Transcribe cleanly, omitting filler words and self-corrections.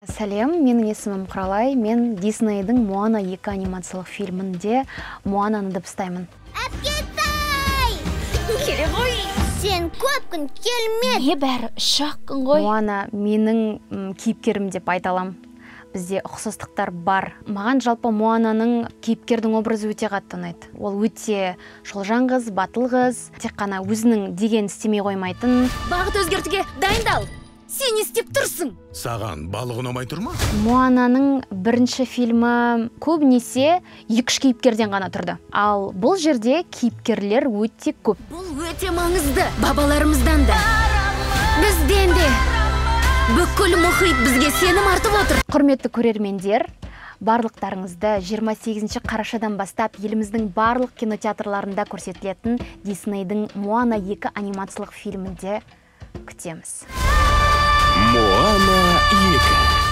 Сәлем, менің есімім Құралай. Мен Диснейдің «Моана 2» анимациялық фильмінде Моананы дыбыстаймын. Әпкетай! Келе ғой. Сен көп күн келмедің. Не бәрі 3-ақ күн ғой. Моана менің кейіпкерім деп айта аламын. Бізде ұқсастықтар бар. Маған жалпы Моананың кейіпкердің образы өте қатты ұнайды. Ол өте шолжаң қыз, батыл қыз, тек қана өзінің деген істемей қоймайтын. Бағыт өзгертуге дайындал. Сен не істеп тұрсың? Саған балық ұнамай тұр ма? Моананың бірінші фильмі көбінесе 2-3 кейіпкерден ғана тұрды. Ал бұл жерде кейіпкерлер өте көп. Бұл өте маңызды. Бабаларымыздан да, бізден де. Бүкіл мұхит бізге сенім артып отыр. Құрметті көрермендер, барлықтарыңызды 28 қарашадан бастап еліміздің барлық кинотеатрларында көрсетілетін Диснейдің «Моана 2» анимациялық фильмінде күтеміз. «Моана 2».